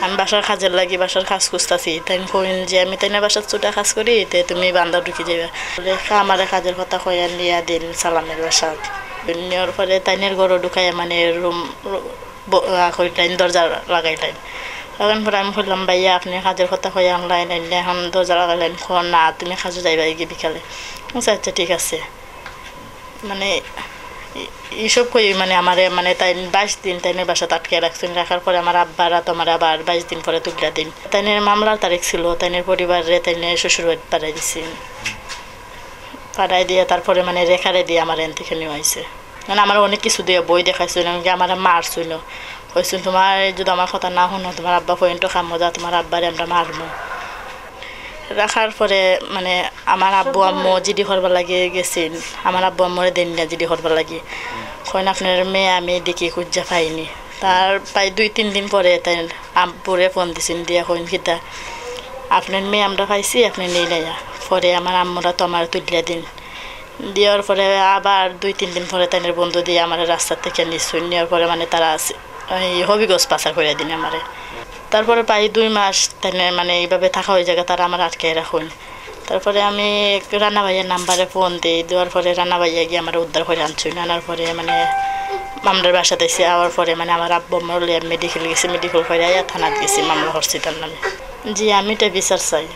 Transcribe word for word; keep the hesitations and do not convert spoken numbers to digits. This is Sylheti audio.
আমি বাসার কাজের লাগি বাসার কাজ খুঁজতাছি, তাইন কইন যে আমি তাইনর বাসাত ছোটা কাজ করি, তে তুমি বান্দা ঢুকি যাইবা। বলে, "খা, আমারে কাজের কথা কইয়া নিয়া দিন সালামের বাসাত।" নেওয়ার পরে তাইনর ঘরো ঢুকাইয়া মানে রুম, ব-, আ, কইলাইন, দরজা লাগাইলাইন। লাগানোর পরে আমি কইলাম, "ভাইয়া, আপনে কাজের কথা কইয়া আনলাইন, আইলে এখন দরজা লাগাইলাইন, কও না, তুমি কাজো যাইবাগি বিকালে।" আচ্ছা, আচ্ছা, ঠিক আছে। মানে, ই-, ইসব কই মানে আমারে মানে তাইন বাইশ দিন তাইনর বাসাত আটকাইয়া রাখছইন। রাখার পরে আমার আব্বার আত আমারে আবার বাইশ দিন পরে তুলিয়া দিন। তাইনর মামলার তারিখ ছিল, তাইনর পরিবাররে তাইনর শ্বশুর বাড়িত পাঠাই দিছইন। পাঠাই দিয়া তারপরে মানে রেখারে দিয়া আমারে এন থাকি নেওয়া অইছে। মানে আমারে অনেক কিছু দিয়া ভয় দেখাইছইন, এমনকি আমারে মারছইন। কইছইন, "তুমার যদি আমার কথা না হুনো, তুমার আব্বা পর্যন্ত কামো যা, তুমার আব্বারে আমরা মারমু।" রাখার পরে মানে আমার আব্বু আম্মু জিডি করবার লাগি গেছইন, আমার আব্বু আম্মুরে দেইন না জিডি করবার লাগি। কইন, "আপনার মেয়ে আমি দেখি খুঁজা পাইনি।" তার প্রায় দুই তিন দিন পরে তাইন আব্বুরে ফোন দিছইন, দিয়া কইন কিতা, "আপনার মেয়ে আমরা পাইছি, আপনে নেইন আইয়া।" পরে আমার আম্মুর আতো আমারে তুলিয়া দিন। দেওয়ার পরে আবার দুই তিন দিন পরে তাইনর বন্ধু দিয়া আমারে রাস্তা থাকি নিছইন। নেওয়ার পরে মানে তারা আছে, এই হবিগঞ্জ পাচার করিয়া দিন আমারে। তারপরে প্রায় দুই মাস তাইনর মানে এইভাবে থাকা অই জাগা, তারা আমারে আটকাইয়া রাখইন। তারপরে আমি রানা ভাইয়ার নাম্বারে ফোন দেই, দেওয়ার পরে রানা ভাইয়া গিয়া আমারে উদ্ধার করিয়া আনছইন। আনার পরে মানে আমরার বাসাত আইছি, আওয়ার পরে মানে আমার আব্বু আম্মুরে লইয়া মেডিকেল গেছি, মেডিকেল করিয়া আইয়া থানাত গেছি, মামলা করছি তার নামে। জি, আমি ইটা বিচার চাই।